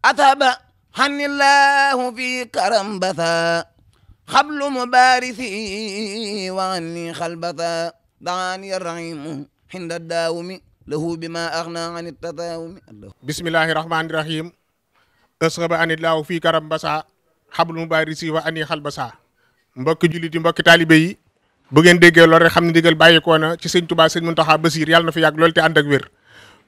ataba hanillahu fi karam batha xablu mubarisi wa anni xalbata daani rahimu hinda daawumi lahu bima aghna an at-tadawumi. bismillahi rahmani rahim asxaba anillahu fi karam basa xablu mubarisi wa anni xalbasa. mbokki jullit yi mbokki taalibe yi bu ngeen déggee loolu rek xam ne ndigal bàyyikoo na ci sëñ Touba sëñ Mountakha Bassir yàlla na fi yàgg loolu te ànd ak wér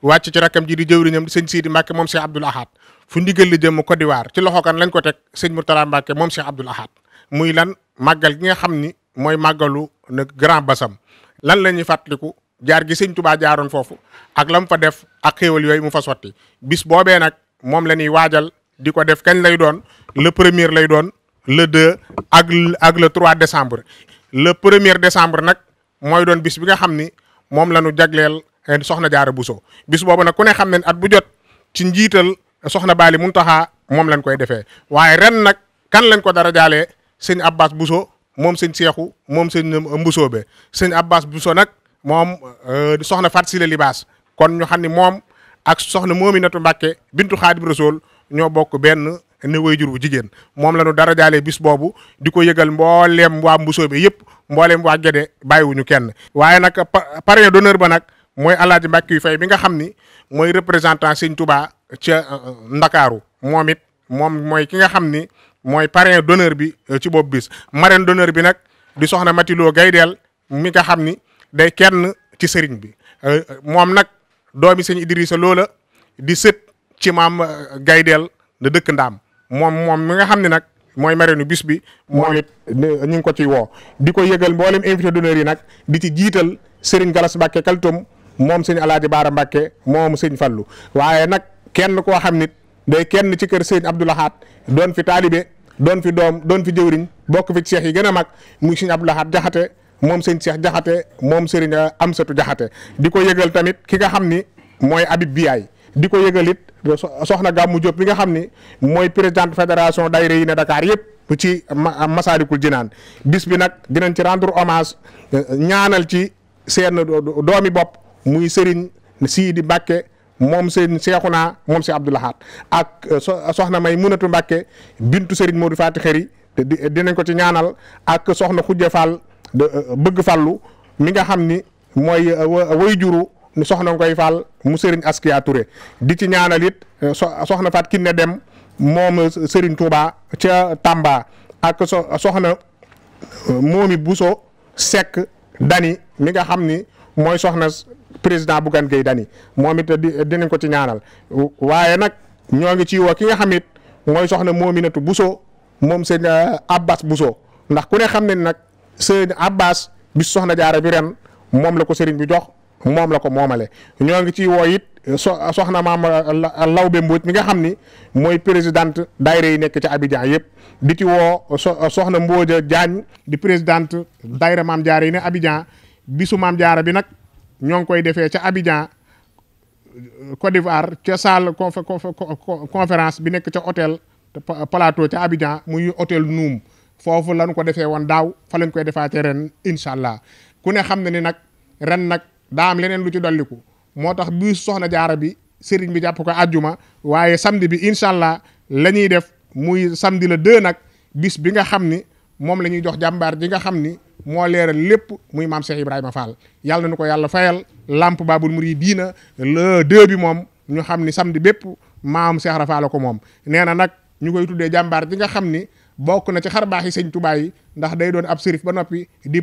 wàcc ci rakkam ji di jëwriñam di sëñ Sidi Mbacke moom Cheikh Abdoul Ahad fu ndigal li jëm Côte d'Ivoire ci loxo kan lañ ko teg sëñ Mourtala Mbacke moom Cheikh Abdoul Ahad muy lan màggal gi nga xam ni mooy màggalu na Grand Bassam lan la ñuy fàttaliku jaar gi sëñ Touba jaaroon foofu ak la mu fa def ak xéewal yooyu mu fa sotti bis boobee nag moom la ñuy waajal di ko def kañ lay doon le premier lay doon le 2 ak le 3 décembre. le 1er décembre nag mooy doon bis bi nga xam ni moom la ñu jagleel soxna Jaara Bousso bis boobu nag ku ne xam ne at bu jot ci njiital soxna Baali Muntaxa moom lañ koy defee waaye ren nag kan lañ ko dara jaalee sëñ Abbas Bousso moom sëñ Seexu moom sëñ Mbusoobe sëñ Abbas Bousso nag moom soxna Fat Sile Libaas kon ñu xam ni moom ak soxna Moominatu Mbàkke bintu Xaadim Rasuul ñoo bokk benn ne waajur bu jigéen moom la ñu dara jaalee bis boobu di ko yëgal mbooleem waa Mbusoobe yëpp mbooleem waa Gede bàyyiwuñu kenn waaye nag parrain d'honneur ba nag mooy Alaaji Mbàkke yu fay bi nga xam ni mooy représentant sëñ Touba ca Ndakaaru moom it moom mooy ki nga xam ni mooy parrain d'honneur bi ci boobu bis marraine d'honneur bi nag di soxna Matiloo Gaydeel mi nga xam ni day kenn ci sëriñ bi moom nag doomi sëñ Idrissa loola di sët ci maam Gaydeel da dëkk Ndaam moom mi nga xam ne nag mooy marraine bis bi moom it ñu ngi ko ciy woo di ko yëgal mboolem invité d'honneur yi nag di ci jiital Serigne Galas Mbàkke Kaltum moom sëñ Alaaji Baara Mbàkke moom sëñ Fallu waaye nag kenn koo xam nit day kenn ci kër sëñ Abdoul Ahad doon fi taalibe doon fi doom doon fi jëwriñ bokk fi seex yi gën a mag muy sëñ Abdoul Ahad Jaxate moom sëñ Seex Jaxate moom Serigne Amsatu Jaxate di ko yëgal tamit ki nga xam ni mooy Habib Biyaay di ko yëgal it soxna Gàmmu Diop bi nga xam ni mooy présidente fédération daayira yi ne Dakar yëpp ci Masaalikul Jinaan bis bi nag dinañ ci rendre hommage ñaanal ci seen doomi bopp muy Serigne Sidi Mbacke moom seen Seexuna moom si Abdoul Ahad ak soxna May Munatu Mbacke bintu Serigne Modou Fati Xëri dinañ ko ci ñaanal ak soxna Xujja Fall bëgg fallu mi nga xam ni mooy way juru ni soxna Ngoy Fall mu Serigne Askia Touré di ci ñaanal it soxna Fat Kiné Dem moom Serigne Touba ca Tamba ak soxna Moomi Bousso Seck Dani mi nga xam ni mooy soxna président Bougane Gueye Dany moom it dinañ ko ci ñaanal waaye nag ñoo ngi ci woo ki nga xam it mooy soxna Moominatu Bousso moom sëñ Abbas Bousso ndax ku ne xam ne nag sëñ Abbas bis soxna Jaara bi ren moom la ko sëriñ bi jox moom la ko moomale ñoo ngi ci woo it soxna maam Lawbe Mbodj mi nga xam ni mooy présidente daayira yi nekk ci Abidjan yëpp di ci woo soxna Mbodja Diagne di présidente daayira maam Jaara yi ne Abidjan bisu maam Jaara bi nag ñoo ngi koy defee ca Abidjan Côte d'Ivoire ca salle conférence bi nekk ca hôtel plateau ca Abidjan muy hôtel Noum foofu lañ ko defee woon daaw fa lañ koy defaatee ren incha allah ku ne xam na ni nag ren nag daa am leneen lu ci dolliku moo tax bi soxna Jaara bi sëriñ bi jàpp ko àjjuma waaye samedi bi incha allah la ñuy def muy samedi le 2 nag bis bi nga xam ni moom la ñuy jox jàmbaar ji nga xam ni moo leeral lépp muy maam Cheikh Ibrahima Fall yàlla na ko yàlla fayal lamp Babul Muridiina le 2 bi moom ñu xam ni samedi bépp maam Cheikh Rafaal ko moom nee na nag ñu koy tuddee jàmbaar ji nga xam ni bokk na ci xar baax yi sëñ Tuubaa yi ndax day doon ab sërif ba noppi di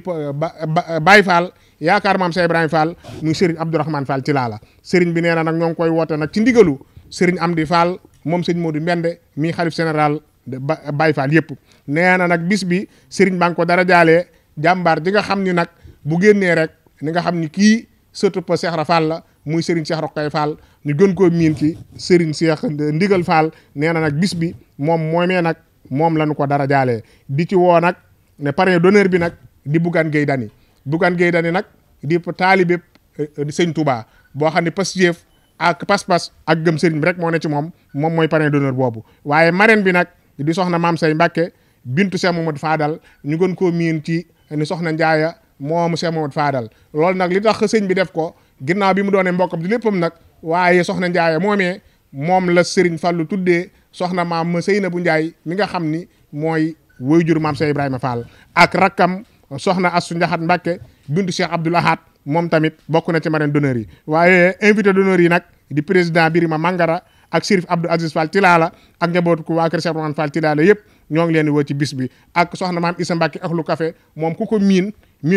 Baay Fall yaakaar maam Cheikh Ibrahima Fall muy Serigne Abdourahmane Fall ci laala Serigne bi nee na nag ñoo ngi koy woote nag ci ndigalu Serigne Amdi Fall moom sëñ Modou Mbende mi xalif général de Baay Fall yëpp nee na nag bis bi Serigne baa ngi ko dara jaalee jàmbaar ji nga xam ni nag bu génnee rek ni nga xam ni kii surtout pa Cheikh Rafal la muy Serigne Cheikh Roqay Fall ñu gën koo miin ci Serigne Cheikh Ndigal Fall nee na nag bis bi moomee nag moom lañu ko dara jaalee di ci woo nag ne parrain d'honneur bi nag di Bougane Gueye Dany Bougane Gueye Dany nag di taalibe di sëñ Touba boo xam ne Pastef ak pas-pas ak gëm sëriñ bi rek moo ne ci moom mooy parrain d'honneur boobu waaye marraine bi nag di soxna Maam Say Mbàkke bintu Cheikh Mamadou Fadal ñu gën koo miin ci ni soxna Njaaya moomu Cheikh Mamadou Fadal loolu nag li tax sëñ bi def ko ginnaaw bi mu doonee mbokkam di léppam nag waaye soxna Njaaya moomee moom la Serigne Fallou tuddee soxna maam Seynabou Ndiaye mi nga xam ni mooy waajur maam Cheikh Ibrahima Fall ak rakkam soxna Astou Ndiakhate Mbacke bintu Cheikh Abdoul Ahad moom tamit bokk na ci marraine d'honneur yi. waaye invité d'honneur yi nag di président Birima Mangara ak Chérif Abdou Aziz Fall Tilala ak njabootu ko waa kër Cheikh Oumar Fall Tilala yëpp ñoo ngi leen di woo ci bis bi ak soxna maam Issa Mbacke Akhlu Café moom ku ko miin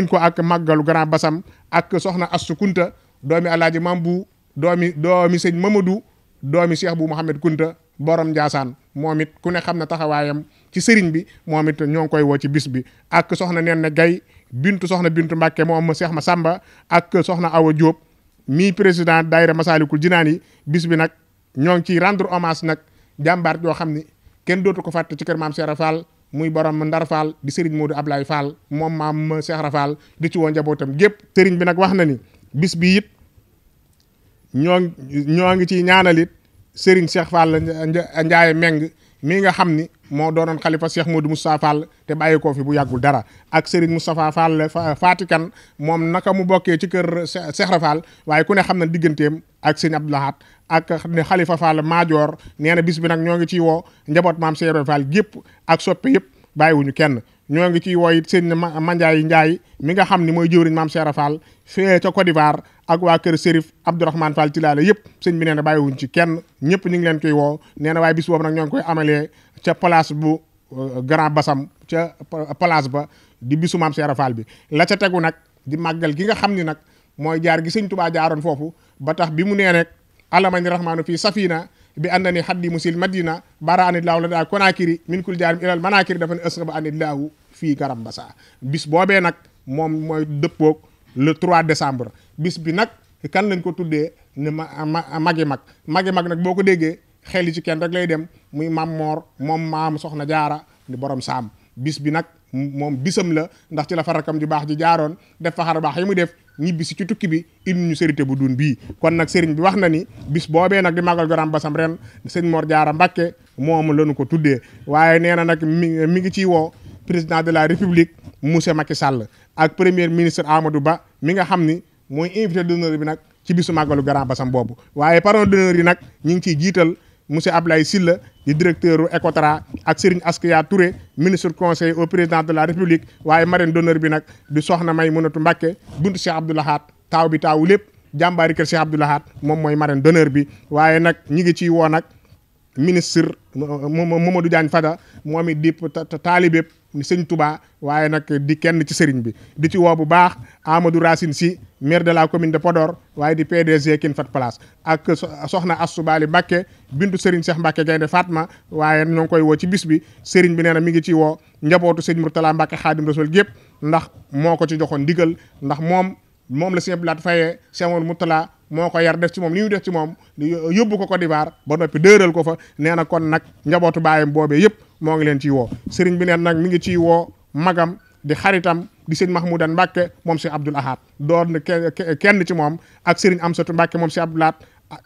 ko ak màggalu Grand Bassam ak soxna Astou Kunta doomi Alaaji Mambu doomi sëñ Mamadou doomi Cheikh bu Mouhamed Kunta borom Ndiassane moom it ku ne xam na taxawaayam ci sëriñ bi moom it ñoo ngi koy woo ci bis bi ak soxna Nene Gaye soxna Bintu Mbacke moom Cheikh Massamba ak soxna Awa Diop mi président daayira Masalikul Jinaan yi bis bi nag ñoo ngi ciy rendre hommage nag jàmbaar yoo xam ni kenn dootu ko fàtte ci kër maam Cheikh Fall muy borom Ndar Fall di Serigne Modou Ablaye Fall moom maam Cheikh Fall di ci woo njabootam gépp Serigne bi nag wax na ni bis bi it ñoo ngi ciy ñaanalit Serigne Cheikh Fall Ndiaye Meng mi nga xam ni moo doonoon xalifa Cheikh Modou Moustapha Fall te bàyyi ko fi bu yàggul dara ak Serigne Moustapha Fall Fatikan moom naka mu bokkee ci kër Cheikh Fall waaye ku ne xam na digganteem ak Serigne Abdou Lahad ak ne Khalifa Fall Maajoor nee na bis bi nag ñoo ngi ciy woo njaboot maam Cheikh Fall gépp ak soppe yëpp bàyyiwuñu kenn ñoo ngi ciy woo it sëñ Mandiaye Ndiaye mi nga xam ni mooy jëwriñ maam Cheikh Fall fee ca Côte d'Ivoire ak waa kër Serif Abdourahmane Fall Tilala yëpp sëñ bi nee na bàyyiwuñ ci kenn ñëpp ñu ngi leen koy woo nee na waaye bis boobu nag ñoo ngi koy amalee ca place bu Grand Bassam ca place ba di bisu maam Cheikh Fall bi la ca tegu nag di màggal gi nga xam ni nag mooy jaar gi sëñ Touba jaaroon foofu ba tax bi mu nee rek alamani rahmaanu fii safina bi andani haddi musil madina bara anit laahu la daa konakiri min kul jaarim ilal manakiri dafa ne ësra ba anit laahu fii Garam Bassa bis boobee nag moom mooy dëppoog le 3 décembre bis bi nag kan lañ ko tuddee ne magi mag nag boo ko déggee xel yi ci kenn rek lay dem muy Mam Moor moom maam soxna jaara di borom saam bis bi nag moom bisam la ndax ci la farakam ju baax ji jaaroon def fa xar baax yi mu def ñibbi si ci tukki bi indi ñu sérité bu dun bii kon nag sëriñ bi wax na ni bis boobee nag di màggal Garam Bassam ren sëñ Mor Jaara Mbàkke moom lañu ko tuddee waaye nee na nag mi ngi ciy woo président de la république monsieur Macky Sall ak premier ministre Amadou Ba mi nga xam ni mooy invité d'honneur bi nag ci bisu màggalu Garam Bassam boobu waaye parrain d'honneur yi nag ñu ngi ciy jiital monsieur Ablaye Sylla di directeur u Ecotra ak Serigne Askia Touré ministre conseiller au président de la république waaye marraine d'honneur bi nag di soxna Maymunatu Mbàkke buntu Cheikh Abdou Lahad taaw bi taawu lépp jàmbaari kër Cheikh Abdou Lahad moom mooy marraine d'honneur bi waaye nag ñi ngi ciy woo nag ministre Mamadou Diagne Fada moom it di taalibe ni sëñ Touba waaye nag di kenn ci sëriñ bi di ci woo bu baax Amadou Racine Sy maire de la commune de Podor waaye di PDG King Fat Place ak soxna Astou Bali Mbacke bintu Serigne Cheikh Mbacke Gaynde Fatma waaye ñoo ngi koy woo ci bis bi sëriñ bi nee na mi ngi ci woo njabootu sëñ Mourtala Mbacke Khadim Rasoul gépp ndax moo ko ci joxoon ndigal ndax moom la sëñ Abdou Lahad fayee Cheikh Mourtala moo ko yar def ci moom li ñu def ci moom yóbbu ko Côte d'Ivoire ba noppi dëral ko fa nee na kon nag njabootu baayam boobee yëpp moo ngi leen ciy woo sëriñ bi neen nag mi ngi ciy woo magam di xaritam di sëñ Mahmoudan Mbacke moom Cheikh Abdoul Ahad doon kenn ci moom ak sëriñ Amsatou Mbacke moom Cheikh Abdoul Ahad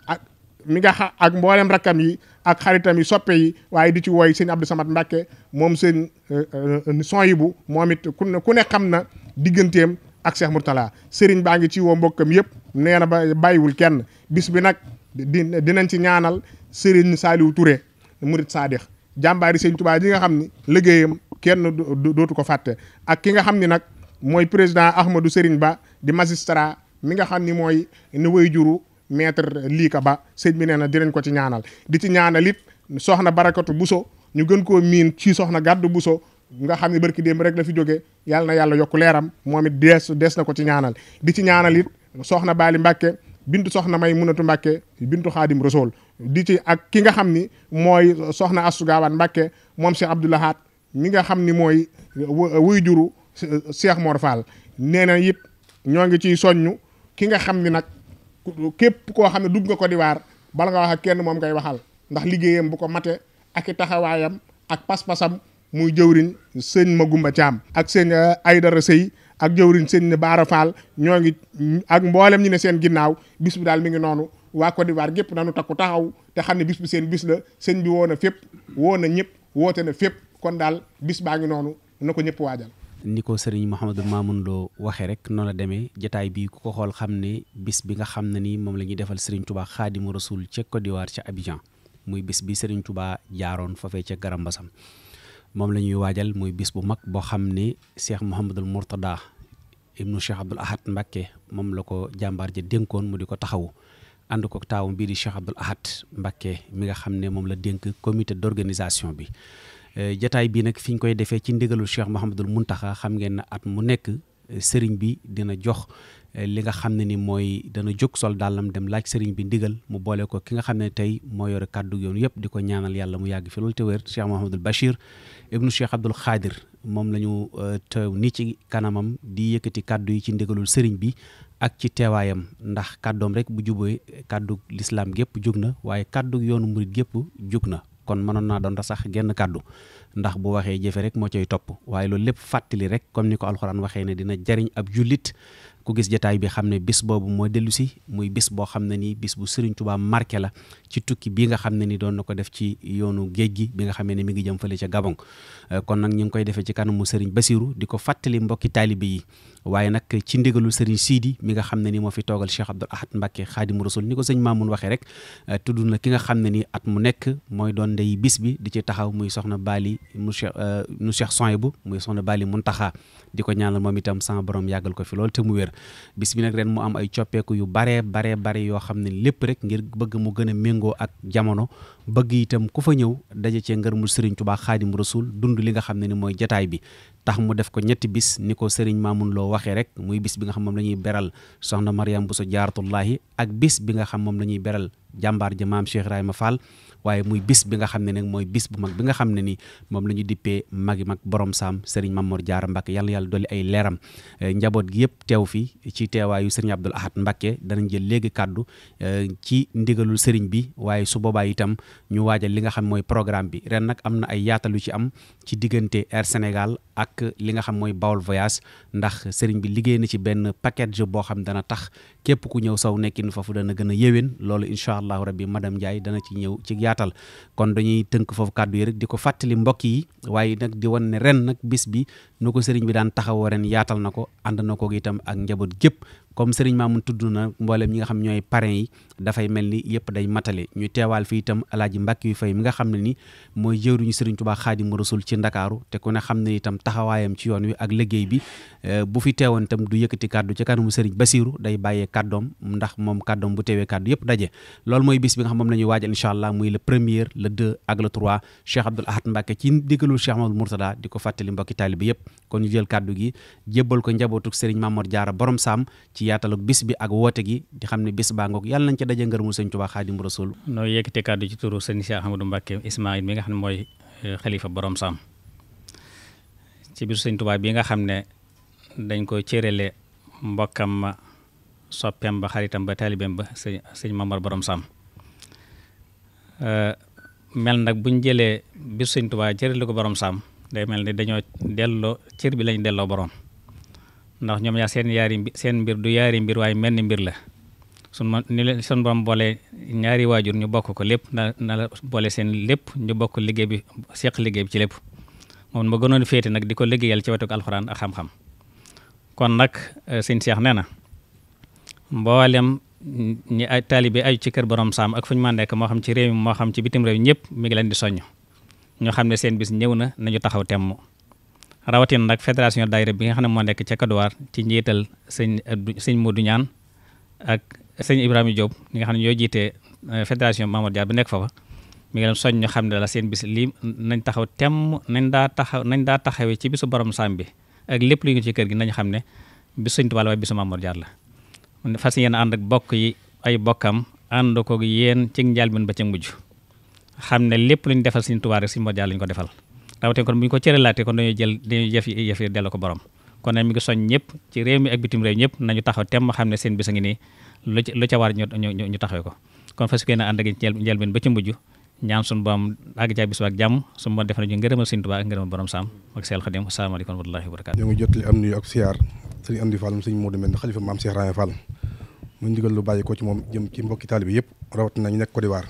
ak mi nga ak mboolem rakkam yi ak xaritam yi soppe yi waaye di ci wooy sëñ Abdou Samad Mbacke moom sëñ Soyibu moom it ku ne xam na digganteem ak Cheikh Mourtala sëriñ baa ngi ci woo mbokkam yëpp nee na ba bàyyiwul kenn bis bi nag dinañ ci ñaanal sëriñ Saliou Touré murid Sadikh jàmbaari sëñ Touba ji nga xam ni liggéeyam kenn dootu ko fàtte ak ki nga xam ni nag mooy président Ahmadou Serigne Ba di magistrat mi nga xam ni mooy ne way juru maître Lika Ba sëñ bi nee na dinañ ko ci ñaanal di ci ñaanal it soxna Barakatu Bousso ñu gën koo miin ci soxna Gàddu Bousso nga xam ne barki démb rek la fi jógee yàlla na yàlla yokk leeram moom it dees na ko ci ñaanal di ci ñaanal it soxna Bali Mbacke bintu soxna Maymunatu Mbacke bintu Xaadim Rasool di ci ak ki nga xam ni mooy soxna Astou Gawane Mbacke moom Cheikh Abdou Lahad mi nga xam ni mooy wuy juru Cheikh Mor Fall nee na it ñoo ngi ciy soññu ki nga xam ni nag képp koo xam ne dugg nga Côte d'Ivoire bala nga wax ak kenn moom ngay waxal ndax liggéeyam bu ko mate ak i taxawaayam ak pas-pasam muy jëwriñ sëñ Magumba Thiam ak sëñ Aydara Sey ak jëwriñ sëñ Baara Fall ñoo ngi ak mboolem ñi ne seen ginnaaw bis bi daal mi ngi noonu waa Côte d'Ivoire gépp nañu takku taxaw te xam ne bis bi seen bis la sëñ bi woo na fépp woo na ñëpp woote na fépp kon daal bis baa ngi noonu na ko ñëpp waajal. ni ko sëriñ Mouhamadou Mamoun Lo waxee rek noonu la demee jotaay bi ku ko xool xam ne bis bi nga xam ne ni moom la ñuy defal sëriñ Touba Xaadimu Rasuul ca Côte d'Ivoire ca Abidjan muy bis bi Serigne Touba jaaroon foofee ca Garambasam moom la ñuy waajal muy bis bu mag boo xam ni Cheikh Mouhamadul Mourtada ibnu Cheikh Abdoul Ahad Mbacké moom la ko jàmbaar ja dénkoon mu di ko taxawu ànd ko taawam bii di Cheikh Abdoul Ahad Mbacké mi nga xam ne moom la dénk comité d'organisation bi jataay bii nag fi ñu koy defee ci ndigalul Cheikh Mouhamadul Mountakha xam ngeen ne at mu nekk sëriñ bi dina jox li nga xam ne ni mooy dana jóg sol dàllam dem laaj sëriñ bi ndigal mu boole ko ki nga xam ne tey moo yore kàddu yoon yëpp di ko ñaanal yàlla mu yàgg fi loolu te wér Cheikh Mouhamadul Bachir ibnu Cheikh Abdoul Khadir moom la ñu teew ni ci kanamam di yëkkati kàddu yi ci ndigalul sëriñ bi ak ci teewaayam ndax kàddoom rek bu jubee kàddu lislaam gépp jug na waaye kàddu yoonu murit gépp jug na kon mënoon naa doon sax genn kàddu ndax bu waxee jëfe rek moo cay topp waaye loolu lépp fàttali rek comme ni ko alxuraan waxee ne dina jariñ ab jullit ku gis jataay bi xam ne bis boobu moo dellu si muy bis boo xam ne nii bis bu Serigne Touba marqué la ci tukki bii nga xam ne ni doon na ko def ci yoonu géej gi bi nga xamee ne mi ngi jëm fële ca Gabon kon nag ñu ngi koy defee ci kanamu Serigne Bassirou di ko fàttali mbokki taalibe yi waaye nag ci ndigalul Serigne Sidi mi nga xam ne ni moo fi toogal Cheikh Abdoul Ahad Mbacké Khadimu Rasul ni ko sëñ Mamoun waxee rek tudd na ki nga xam ne ni at mu nekk mooy doon ndey bis bi di ci taxaw muy soxna Bali mu Cheikh Souhaïbou muy soxna Bali Mountakha di ko ñaanal moom itam sama borom yàggal ko fi loolu te mu wér bis bi nag ren mu am ay coppeeku yu bare yoo xam ne lépp rek ngir bëgg mu gën a méngoo ak jamono bëgg itam ku fa ñëw daje cee ngërëmul Serigne Touba Khadimu Rasul dund li nga xam ne ni mooy jataay bi tax mu def ko ñetti bis ni ko Serigne Mamoun Lo waxee rek muy bis bi nga xam moom la ñuy beral soxna Mariam Bousso Jaaratullahi ak bis bi nga xam moom la ñuy beral jàmbaar ja maam Cheikh Ibrahima Fall waaye muy bis bi nga xam ne nag mooy bis bu mag bi nga xam ne ni moom la ñu dippee magi mag borom saam Serigne Mamour Diarra Mbacké yàlla dolli ay leeram njaboot gi yëpp teew fi ci teewaayu Serigne Abdoul Ahad Mbacké danañ jël léegi kàddu ci ndigalul Serigne bi waaye su boobaa itam ñu waajal li nga xam mooy programme bi ren nag am na ay yaatal yu ci am ci diggante Air Sénégal ak li nga xam mooy Bawol Voyage ndax Serigne bi liggéey na ci benn package boo xam dana tax képp ku ñëw saw nekkin foofu dana gën a yéwén loolu incha allahu rabbi madame Ndiaye dana ci ñëw ci yaatal kon dañuy tënk foofu kàddu yi rek di ko fàttali mbokk yi waaye nag di wan ne ren nag bis bi nu ko Serigne bi daan taxawoo ren yaatal na ko ànd na ko itam ak njaboot gépp comme Serigne Mamoun tudd na mboolem ñi nga xam ñooy parrain yi dafay mel ni yëpp day matale ñu teewaal fi itam alaaji Mbàkke yu fay mi nga xam ne ni mooy jëwriñu Serigne Touba Khadimu Rasul ci Ndakaaru te ku ne xam ne itam taxawaayam ci yoon wi ak liggéey bi bu fi teewoon itam du yëkkati kàddu ci kanamu Serigne Bassirou day bàyyee kàddoom ndax moom kàddoom bu teewee kàddu yëpp daje loolu mooy bis bi nga xam moom la ñuy waajal incha allah muy le premier le 2 ak le 3 Cheikh Abdoul Ahad Mbacké ci digalul Cheikh Mamadou Mourtada di ko fàttali mbokki taalibe yëpp kon ñu jël kàddu gi jébbal ko njabootuk Serigne Mamour Diarra borom saam ci yaataluk bis bi ak woote gi di xam ne bis baa ngoog yàlla nañ ca daje ngërëmul Sëñ Touba Khadimu Rasul noo yëkkati kàddu ci turu sëñ Cheikh Ahmadou Mbacké Ismaïl mi nga xam ne mooy xalifa borom saam ci bisu Sëñ Touba bi nga xam ne dañ ko cërale mbokkam ma soppeem ba xaritam ba taalibeem ba sëñ Mamar borom saam mel nag buñ jëlee bisu Sëñ Touba cërale ko borom saam day mel ni dañoo delloo cër bi lañ delloo borom ndax ñoom yaa seen mbir du yaari mbir waaye mel ni mbir la sun borom boole ñaari waajur ñu bokk ko lépp na la boole seen lépp ñu bokk liggéey bi seq liggéey bi ci lépp moom ma gënoon féete nag di ko liggéeyal ci wetu alxuraan ak xam-xam kon nag sëñ Cheikh nee na mboolem ñi ay taalibe aju ci kër borom saam ak fu ñu mën nekk moo xam ci réew mi moo xam ci bitim réew ñëpp mi ngi leen di soññ ñoo xam ne seen bis ñëw na nañu taxaw temm rawatina nag fédération daayira bi nga xam ne moo nekk ca Kaduwaar ci njiital sëñ Modou Ñaan ak sëñ Ibrahima Diop ñi nga xam ne ñoo jiitee fédération Mamadou Diar bi nekk foofa mi ngi leen soññ ñu xam ne la seen bis lii nañ taxaw temm nañ daa taxawee ci bisu borom saam bi ak lépp lu ngi ci kër gi nañ xam ne bisu Sëñ Tuubaa la waaye bisu Mamadou Diar la fas yéen ànd ak bokk yi ay bokkam ànd ko yéen ci njëlbéen ba ca mujj xam ne lépp lu ñu defal Sëñ Tuubaa rek Sëñ Mamadou Diar lañ ko defal rawatina kon bu ñu ko cëralaatee kon dañuy jëf yi delloo ko borom kon nag mi ngi soñ ñëpp ci réew mi ak bitim réew ñëpp nañu taxaw temm xam ne seen bis a ngi nii lu ca war ñu taxawee ko kon fas yéene ànd ak njëlbéen ba ci mujj ñaan suñu borom àgg ca bis ba ak jàmm suñu borom def nañu ngërëmal Sëñ Tuubaa ak ngërëmal borom saam ak Seex Xaadim asalaamaaleykum wa rahmatullaahi wa barakaatu. ñoo ngi jotali am nuyu ak siyaar sëñ Amdi Fall sëñ Modou Mbène xalifa maam Cheikh Ibrahima Fall mu ndigal lu bàyyi ko ci moom jëm ci mbokki taalibe yëpp rawatina ñu nekk Côte d'Ivoire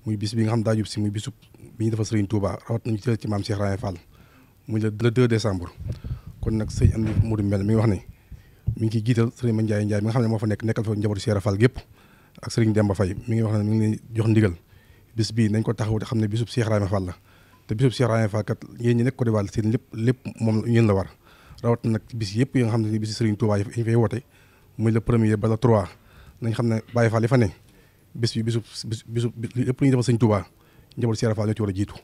muy bis bi nga xam daa jub si muy bisub bi ñu defal Sëriñ Touba rawatina ñu ci maam Cheikh Ibrahima Fall muy le 2 décembre kon nag sëñ Amdi Modou Mbène mi ngi wax ne mi ngi ciy jiital sëriñ Ma Ndiaye mi nga xam ne moo fa nekkal fa njabootu Cheikh Fall gépp ak sëriñ Demba Faye mi ngi wax ne mi ngi leen jox ndigal bis bii nañ ko taxaw te xam ne bisub Cheikh Ibrahima Fall la te bisub Cheikh Ibrahima Fall kat yéen ñi nekk Côte d'Ivoire seen lépp moom yéen la war rawat nag bis yëpp yi nga xam ne ni bisi Serigne Touba yi ñu fay woote muy le premier ba le 3 nañ xam ne Baye Fall yi fa ne bis bi bisub lépp lu ñuy defal Serigne Touba njaboot Cheikh Fall ñoo ci war a jiitu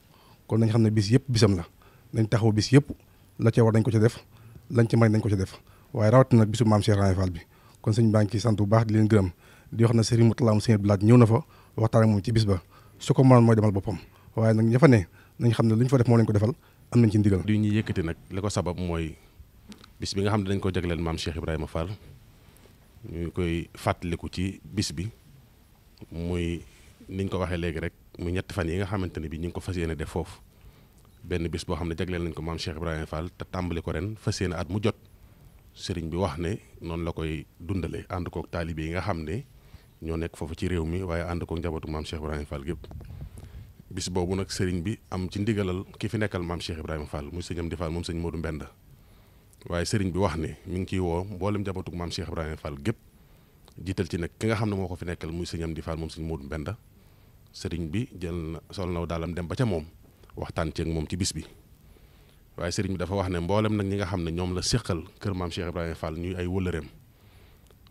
kon nañ xam ne bis yëpp bisam la nañ taxaw bis yëpp la ca war dañ ko ca def lañ ci may nañ ko ca def waaye rawat nag bisub maam Cheikh Ibrahima Fall bi kon sëñ baa ngi ciy sant bu baax di leen gërëm di wax na Serigne Moutalla Sëñ Abdou Lahad ñëw na fa waxtaan ak moom ci bis ba su ko mënoon mooy demal boppam waaye nag ña fa ne nañ xam ne lu ñu fa def moo leen ko defal am nañ ci ndigal. di ñuy yëkkati nag li ko sabab mooy bis bi nga xam ne dañ ko jagleel maam Cheikh Ibrahima Fall ñu koy fàttaliku ci bis bi muy niñ ko waxee léegi rek muy ñetti fan yi nga xamante ne bi ñu ngi ko fas yéene def foofu benn bis boo xam ne jagleel nañ ko maam Cheikh Ibrahima Fall te tàmbali ko ren fas yéene at mu jot sëriñ bi wax ne noonu la koy dundale ànd kook taalibe yi nga xam ne ñoo nekk foofu ci réew mi waaye ànd kook njabootu maam Cheikh Ibrahima Fall gépp bis boobu nag sëriñ bi am ci ndigalal ki fi nekkal maam Cheikh Ibrahima Fall muy sëñ Amdi Fall moom sëñ Modou Mbenda waaye sëriñ bi wax ne mi ngi ciy woo mboolem njabootuk maam Cheikh Ibrahima Fall gépp jiital ci nag ki nga xam ne moo ko fi nekkal muy sëñ Amdi Fall moom sëñ Modou Mbenda sëriñ bi jël na sol naw daalam dem ba ca moom waxtaan ceeg moom ci bis bi waaye sëriñ bi dafa wax ne mboolem nag ñi nga xam ne ñoom la séqal kër maam Cheikh Ibrahima Fall ñuy ay wëllëreem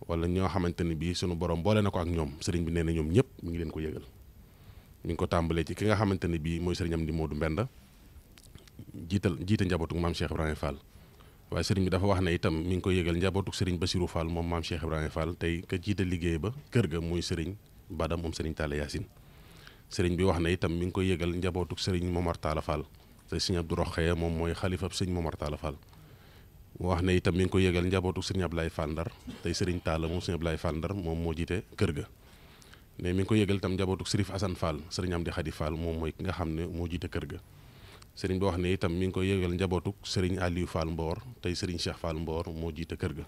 wala ñoo xamante ni bii sunu borom boole na ko ak ñoom sëriñ bi nee na ñoom ñëpp mi ngi leen ko yëgal mi ngi ko tàmbalee ci ki nga xamante ni bii mooy sëriñ Amdi Modou Mbenda jiite njabootuk maam Cheikh Ibrahima Fall waaye sëriñ bi dafa wax ne itam mi ngi ko yëgal njabootuk sëriñ Bassirou Fall moom maam Cheikh Ibrahima Fall tey ka jiite liggéey ba kër ga muy sëriñ Bada moom sëriñ Talla Yacine sëriñ bi wax ne itam mi ngi koy yëgal njabootuk sëriñ Momar Talla Fall te sëriñ Abdou Rokhaya moom mooy xalifa sëriñ Momar Talla Fall mu wax ne itam mi ngi koy yëgal njabootuk sëriñ Ablaye Fall Ndar tey sëriñ Talla moom sëriñ Ablaye Fall Ndar moom moo jiite kër ga mais mi ngi koy yëgal itam njabootuk Sërif Assane Fall sëriñ Amdi Khady Fall moom mooy ki nga xam ne moo jiite kër ga sëriñ bi wax ne itam mi ngi koy yëgal njabootuk sëriñ Aliou Fall Mboor tey sëriñ Cheikh Fall Mboor moo jiite kër ga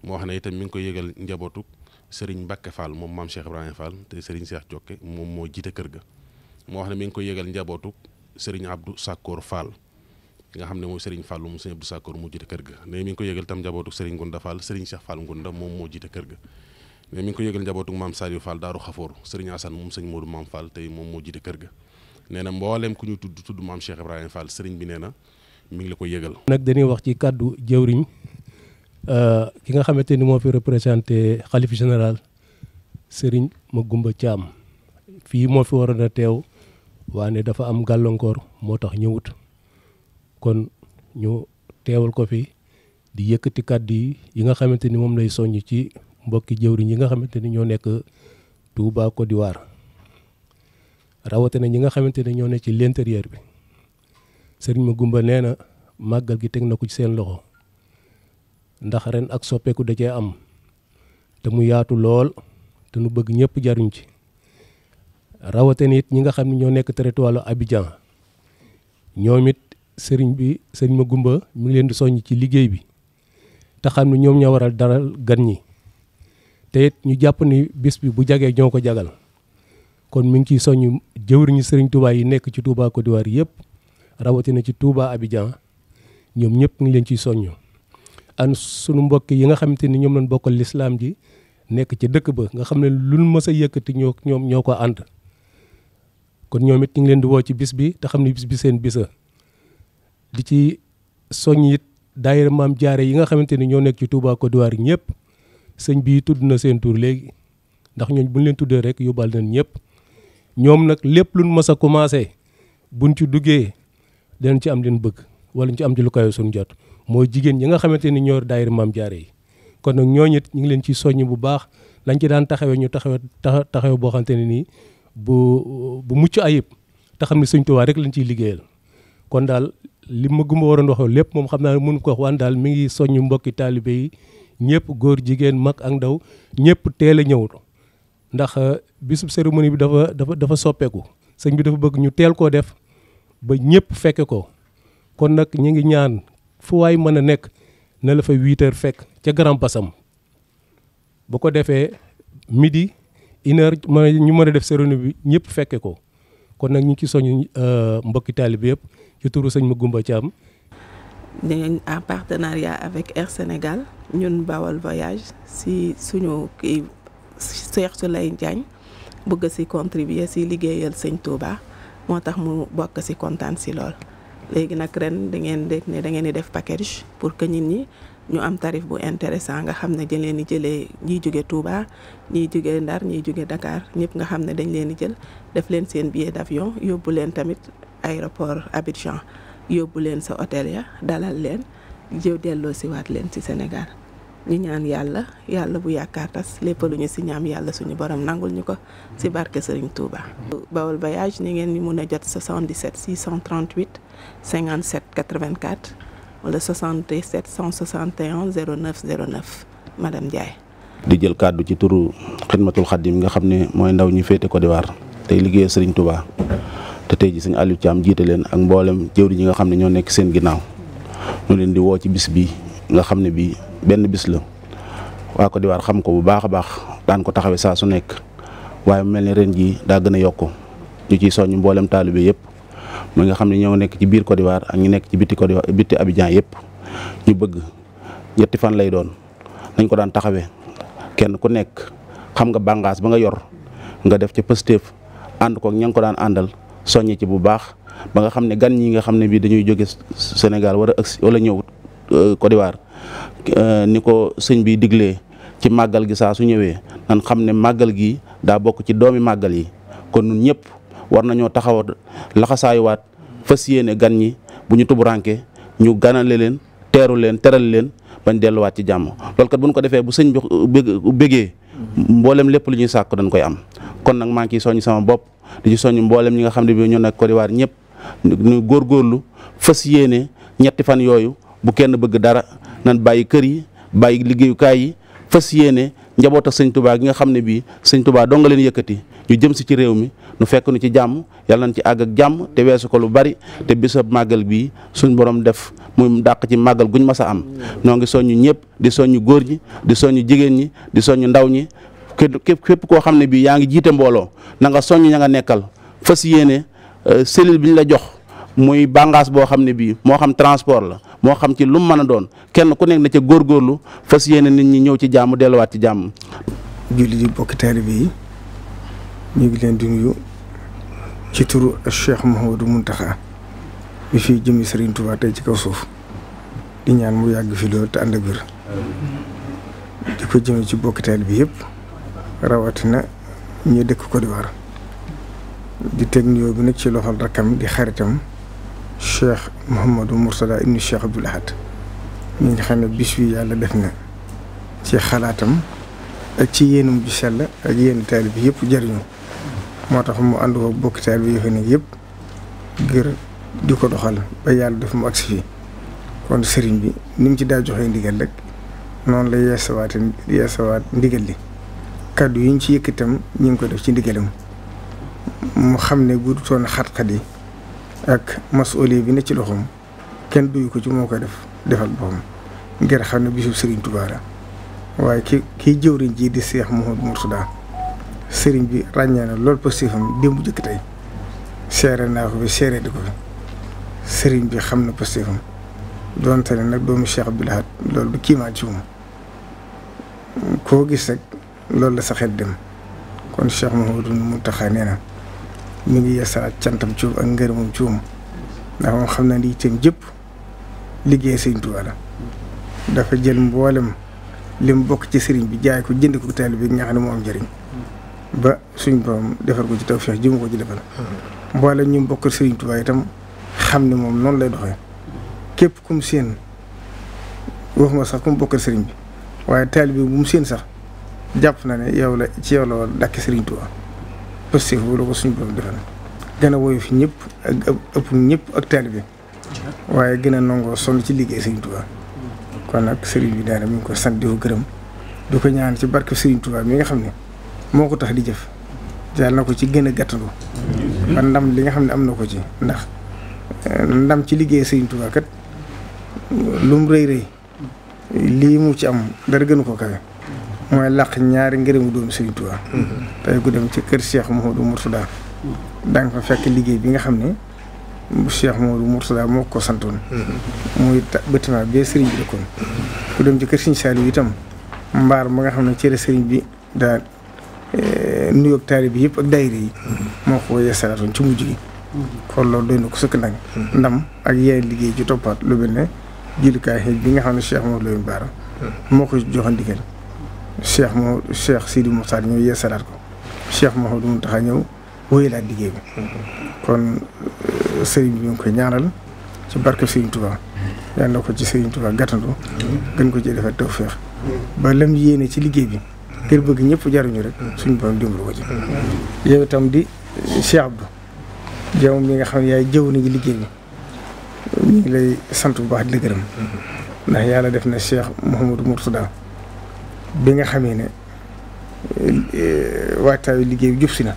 mu wax ne itam mi ngi koy yëgal njabootuk sëriñ Mbacke Fall moom maam Cheikh Ibrahima Fall tey sëriñ Cheikh Jokke moom moo jiite kër ga mu wax ne mi ngi koy yëgal njabootuk sëriñ Abdou Sakkoor Fall nga xam ne mooy sëriñ Fall moom sëriñ Abdou Sakkoor moo jiite kër ga ne mi ngi koy yëgal itam njabootuk sëriñ Ngunda Fall sëriñ Cheikh Fall Ngunda moom moo jiite kër ga ne mi ngi koy yëgal njabootuk maam Saliou Fall Daaru Xafoor sëriñ Assane moom sëñ Modou Maam Fall tey moom moo jiite kër ga nee na mbooleem ku ñu tudd maam Cheikh Ibrahima Fall sëriñ bi nee na mi ngi la ko yëgal. nag dañuy wax ci kàddu jëwriñ ki nga xamante ni moo fi représenté xalif général sëriñ Magoumba Thiam fii moo fi waroon a teew waane dafa am gàllankoor moo tax ñëwut kon ñu teewal ko fi di yëkkati kàddu yi nga xamante ni moom lay soññ ci mbokki jëwriñ yi nga xamante ni ñoo nekk Touba Côte d'Ivoire rawatina ñi nga xamante ne ñoo ne ci l'intérieur bi sëriñ Magoumba nee na màggal gi teg na ko ci seen loxo ndax ren ak soppeeku da cee am te mu yaatu lool te nu bëgg ñëpp jariñ ci rawatina it ñi nga xam ne ñoo nekk territoire Abidjan ñoom it sëriñ Magoumba mi ngi leen di soññ ci liggéey bi te xam ne ñoom ñoo waral dalal gan ñi te it ñu jàpp ni bis bi bu jagee ñoo ko jagal kon mi ngi ciy soññ jëwriñu sëriñ Touba yi nekk ci Touba Côte d'Ivoire yëpp rawatina ci Touba Abidjan ñoom ñëpp ngi leen ciy soññ an sunu mbokk yi nga xamante ni ñoom lañ bokkal lislaam ji nekk ci dëkk ba nga xam ne luñ mës a yëkkati ñoo ko ànd kon ñoom it ñu ngi leen di woo ci bis bi te xam ne bis bi seen bisa di ci soññ it daayira Maam Jaare yi nga xamante ni ñoo nekk ci Touba Côte d'Ivoire ñëpp sëñ bi tudd na seen tur léegi ndax ñooñ buñ leen tuddee rek yóbbal nañ ñëpp ñoom nag lépp luñ mës a commencé buñ ci duggee dinañ ci am leen bëgg wala ñu ci am ci lu kayo suñu jot mooy jigéen ñi nga xamante ni ñoo daayira Maam Jaare yi kon nag ñooñu it ñu ngi leen ciy soññ bu baax lañ ci daan taxawee ñu taxawe boo xamante ne nii bu mucc ayib te xam ne Sëñ Tuubaa rek lañ ciy liggéeyal kon daal li Magoumba waroon wax lépp moom xam naa ne mënu ko wax waan daal mi ngi soññ mbokki taalibe yi ñëpp góor jigéen mag ak ndaw ñëpp teel a ñëw ndax bisub cérémonie bi dafa soppeeku sëñ bi dafa bëgg ñu teel koo def ba ñëpp fekke ko kon nag ñu ngi ñaan fu waay mën a nekk na la fa 8 heures fekk ca Grand Bassam bu ko defee midi 1 heure ñu mën a def cérémonie bi ñëpp fekke ko kon nag ñu ngi ci soñu mbokki taalibe yëpp ci turu sëñ Magoumba Thiam. en partenariat avec Air Sénégal ñun Bawal Voyage si suñu kii Cheikh Souley Diagne bëgg si contribuer si liggéeyal sëñ Touba moo tax mu bokk si kontaan si lool. léegi nag ren da ngeen di def package pour que nit ñi ñu am tarif bu intéressant nga xam ne dañ leen di jëlee ñiy jóge Touba ñiy jóge Ndar ñiy jóge Dakar ñëpp nga xam ne dañ leen di jël def leen seen billet d'avion yóbbu leen tamit aéroport Abidjan yóbbu leen sa hôtel ya dalal leen jëw delloo si waat leen ci Sénégal ñu ñaan yàlla bu yaakaar tas lépp lu ñu si ñaam yàlla suñu borom nangul ñu ko si barke Serigne Touba. Baol Voyage ni ngeen ni mun a jot 77 638 57 84 wala 77 161 09 09 madame Ndiaye. di jël kàddu ci turu Xidmatul Xadim nga xam ne mooy ndaw ñi féete Côte d'Ivoire tey liggéeyal Serigne Touba te tey ji sëñ Aliou Thiam jiite leen ak mboolem jëwri ñi nga xam ne ñoo nekk seen ginnaaw ñu leen di woo ci bis bi nga xam ne bii benn bis la waa Côte d'Ivoire xam ko bu baax a baax daan ko taxawee saa su nekk waaye mel ni ren jii daa gën a yokku ñu ciy soññ mboolem taalibe yëpp mi nga xam ne ñoo nekk ci biir Côte d'Ivoire ak ñu nekk ci biti Côte d'Ivoire biti Abidjan yëpp ñu bëgg 7 fan lay doon nañ ko daan taxawee kenn ku nekk xam nga bàngaas ba nga yor nga def ca pëstéef ànd ko ña nga ko daan àndal soññi ci bu baax ba nga xam ne gan ñi nga xam ne bii dañuy jóge Sénégal wala ñëw Côte d'Ivoire ni ko sëñ bi diglee ci màggal gi saa su ñëwee nan xam ne màggal gi daa bokk ci doomi màggal yi kon ñun ñëpp war nañoo taxaw laxasaayuwaat fas yéene gan ñi bu ñu tuburanke ñu ganale leen teeru leen teral leen bañ delluwaat ci jàmm loolu kat bu ñu ko defee bu sëñ bi bégee mboolem lépp lu ñuy sàkk dañ koy am kon nag maa ngi ciy soññ sama bopp di ci soññ mboolem ñi nga xam ne bi ñoo nekk Côte d'Ivoire ñëpp ñu góorgóorlu fas yéene 7 fan yooyu bu kenn bëgg dara nan bàyyi kër yi bàyyi liggéeyukaay yi fas yéene njaboot ak sëñ Touba gi nga xam ne bii sëñ Touba doo nga leen yëkkati ñu jëm si ci réew mi nu fekk nu ci jàmm yàlla nañ ci àgg ak jàmm te weesu ko lu bari te bisab màggal bii suñ borom def muy dàq ci màggal guñ mas a am noo ngi soññu ñëpp di soññu góor ñi di soññu jigéen ñi di soññu ndaw ñi képp koo xam ne bii yaa ngi jiite mbooloo na nga soññ ña nga nekkal fas yéene cellule bi ñu la jox muy bàngaas boo xam ne bii moo xam transport la moo xam ci lu mu mën a doon kenn ku nekk na ca góorgóorlu fas yéene nit ñi ñëw ci jàmm delluwaat ci jàmm. julli di bokki taalibe yi ñu ngi leen di nuyu ci turu Cheikh Mouhamadou Mountakha bi fii jëmi Serigne Touba tey ci kaw suuf di ñaan mu yàgg fi loolu te ànd ak wér di ko jëme ci bokki taalibe bi yëpp rawatina ñu dëkk Côte d'Ivoire di teg nuyoo bi nag ci loxol rakkam di xaritam Cheikh Mouhamadou Mourtada ibnu Cheikh Abdoul Ahad ñi nga xam ne bis wi yàlla def na ci xalaatam ak ci yéenum ju sell ak yéen taalibe bi yëpp jëriñu moo tax mu ànd ko bokki taalibe bi yëfe ne yëpp ngir di ko doxal ba yàlla def mu agsi fii kon sëriñ bi ni mu ci daa joxee ndigal rek noonu la yeesawaat ndigal li kàddu yi ñu ci yëkkatam ñu ngi ko def ci ndigalam mu xam ne bu dutoon xat-xat yi ak masuuliya bi ne ci loxoom kenn duyu ko ci moo koy defal boppam ngir xam ne bisu Serigne Touba la waaye kii jëwriñ ji di Cheikh Mouhamadou Mourtada Serigne bi ràññee na loolu pastéefam démb jëkk tey seere naa ko fi seere di ko fi Serigne bi xam na pastéefam doonte ne nag doomu Cheikh Abdoul Ahad loolu du kiimaat ci moom koo gis rek loolu la sa xel dem kon Cheikh Mouhamadou Mountakha nee na mi ngi yeesalaat cantam ci ak ngërëmam ci moom ndax moom xam na ni itam jëpp liggéey Sëriñ Tuubaa la dafa jël mboolem li mu bokk ci sëriñ bi jaay ko jënd ko taalibe bi nga xam ne moo am njëriñ ba suñ borom defal ko ci tawfeex ji mu ko ci defal mboolem ñu bokk Sëriñ Tuubaa itam xam ne moom noonu lay doxee képp kum seen waxuma sax kum bokkal sëriñ bi waaye taalibe bi bu mu seen sax jàpp na ne yow la ci yow la war dàkk Sëriñ Tuubaa parce que boobu la ko suñ borom defal gën a woyu fi ñëpp ak ëpp ñëpp ak taalibe waaye gën a nangoo sonn ci liggéey Sëriñ Tuubaa kon nag sëriñ bi daana mi ngi ko sant di ko gërëm di ko ñaan ci barke Sëriñ Tuubaa mi nga xam ne moo ko tax di jëf yàlla na ko ci gën a gàttandu ba ndam li nga xam ne am na ko ci ndax ndam ci liggéey Sëriñ Tuubaa kat lu mu rëy rëy lii mu ci am dara gënu ko kawe mooy làq ñaari ngërëmu doomu Sëriñ Tuubaa tey ku dem ci kër Cheikh Mouhamadou Mourtada da nga fa fekk liggéey bi nga xam ne Cheikh Mouhamadou Mourtada moo ko santoon muy bâtiment bi sëriñ bi dëkkoon ku dem ci kër Sëriñ Saliou itam mbaar ma nga xam ne cere sëriñ bi daa nuyoog taalibe bi yëpp ak daayira yi moo ko yeesalaatoon ci mujj gi kon loolu doy na ko sëkk nag ndam ak yeneen liggéey ci toppaat lu mel ne jullikaay xëy bi nga xam ne Cheikh Mouhamadou Lamine Bara moo ko joxoon ndigal Cheikh Sidi Moukhtar ñëw yeesalaat ko Cheikh Mouhamadou Mountakha ñëw wóyalaat liggéey bi kon sëriñ bi ñu ngi koy ñaanal ci barke Sëriñ Touba yàlla na ko ci Sëriñ Touba gàttandu gën ko ci defal tawfeex ba lam yéene ci liggéey bi ngir bëgg ñëpp jaruñu rek suñu borom dimbali ko ci yow itam di Cheikh Abdou yow mi nga xam ne yaay jëw nañu liggéey bi ñu ngi lay sant bu baax di la gërëm ndax yàlla def na Cheikh Mouhamadou Mourtada bi nga xamee ne waajtaayu liggéey bi jub si na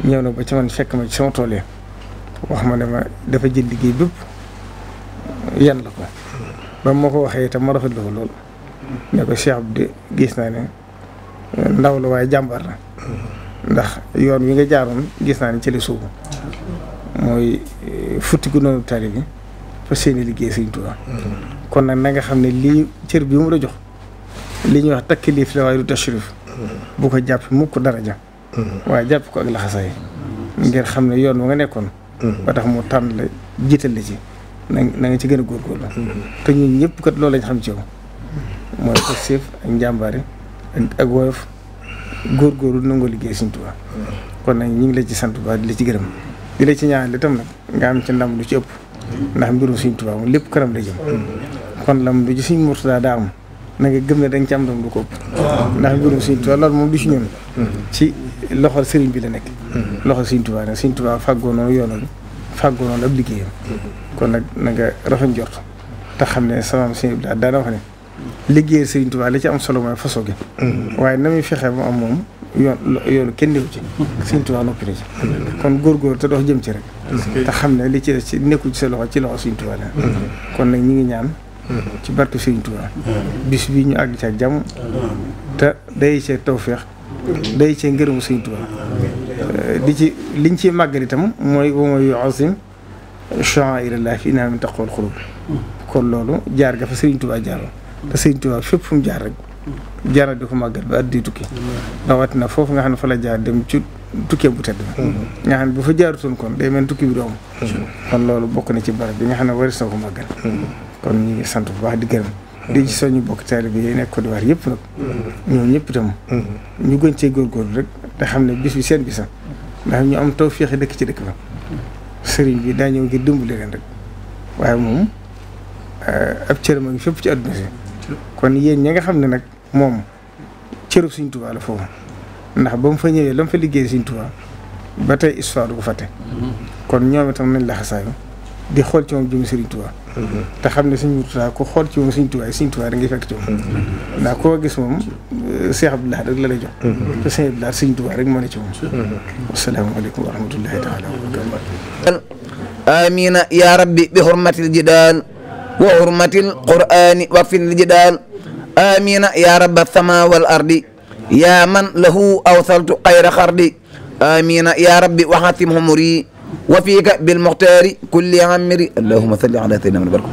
ñëw na ba ci man fekk ma ci sama tool yi wax ma ne ma dafa jël liggéey bépp yan la ko ba ma ko waxee itam ma rafetlu ko lool ne ko Cheikh Abdou gis naa ne ndaw la waaye jàmbaar la ndax yoon wi nga jaaroon gis naa ne ci la suubu mooy futti gu noonu tari bi fa seeni liggéey Sëriñ Tuubaa kon nag na nga xam ne lii cër bi mu la jox li ñuy wax takkiliif la waaye du tashrif bu ko jàpp mukk daraja waaye jàpp ko ak laxasaay ngir xam ne yoon wa nga nekkoon ba tax mu tànn la jiital la ci na nga ci gën a góorgóorlu te ñun ñëpp kat loolu lañ xam ci yow mooy positif ak njàmbaare ak woyof góorgóorlu nangoo liggéey Sëriñ Tuubaa kon nag ñu ngi la ci sant bu baax di la ci gërëm di la ci ñaanal itam nag nga am ci ndam lu ci ëpp ndax mbirum Sëriñ Tuubaa moom lépp këram la jëm kon lam lu ci Sëriñ Murtadaa daa am na nga gëm ne da nga ci am ndam lu ko ëpp ndax mbirum Sëriñ Tuubaa loolu moom du ci ñun ci loxol sëriñ bi la nekk loxol Sëriñ Tuubaa nag Sëriñ Tuubaa fàggoo noonu yoonal fàggoo noonu ab liggéeyam kon nag na nga rafet njort te xam ne sama Sëriñ bi daana wax ne liggéeyal Sëriñ Tuubaa li ci am solo mooy façon gi waaye na muy fexee ba am moom yoonu kenn néew ci Sëriñ Tuubaa noppi na ci kon góorgóor te dox jëm ci rek te xam ne li ci des ci nekkul ci sa loxo ci loxo Sëriñ Tuubaa la kon nag ñi ngi ñaan ci barke Sëriñ Tuubaa bis bi ñu àgg ci ak jàmm te day cee tawfeex day cee ngërëmu Sëriñ Tuubaa di ci liñ ciy màggal itam mooy wa man yu'azzim sha'aa'irallaahi fa innahaa min taqwal quluub kon loolu jaar ga fa Sëriñ Tuubaa jaaroon te Sëriñ Tuubaa fépp fu mu jaar rek jaara di ko màggal ba addi tukki rawatina foofu nga xam ne fa la jaar dem ci tukkee bu tedd nga xam ne bu fa jaarutoon kon day mel tukki bi doom kon loolu bokk na ci barab bi nga xam ne waris na ko màggal kon ñu ngi sant bu baax di gërëm di ci soñu bokk taalibe yi nekk Côte d'Ivoire yëpp nag ñoom ñëpp itam ñu gën cee góorgóorlu rek te xam ne bis bi seen bisa ndax ñu am tawfeex dëkk ci dëkk ba sëriñ bi daa ñëw ngir dimbali leen rek waaye moom ab cëram a ngi fépp ci àdduna si kon yéen ñi nga xam ne nag moom cërub Sëriñ Tuubaa la foofu ndax ba mu fa ñëwee la mu fa liggéey Sëriñ Tuubaa ba tey histoire du ko fàtte kon ñoom itam nañ laxasaayu di xool ci moom jëm Sëriñ Tuubaa te xam ne Sëriñ Murtadaa ko xool ci moom Sëriñ Tuubaa da ngay fekk ci moom ndax koo gis moom Cheikh Abdoulaye rek la lay jox te Cheikh Abdoulaye Sëriñ Tuubaa rek moo ne ci moom asalaamaaleykum wa rahmatullahi taala wa barakatuh amina ya rabbi bi hurmatil jidaal wa hurmatil qur'ani wa fil jidaal amina ya rabba sama wal ardi ya man lahu awsaltu xayra xardi amina ya rabbi waxatim humuri wa fiika bil muxtaari kulli amiri allahumma salli ala sayyidina Muhammad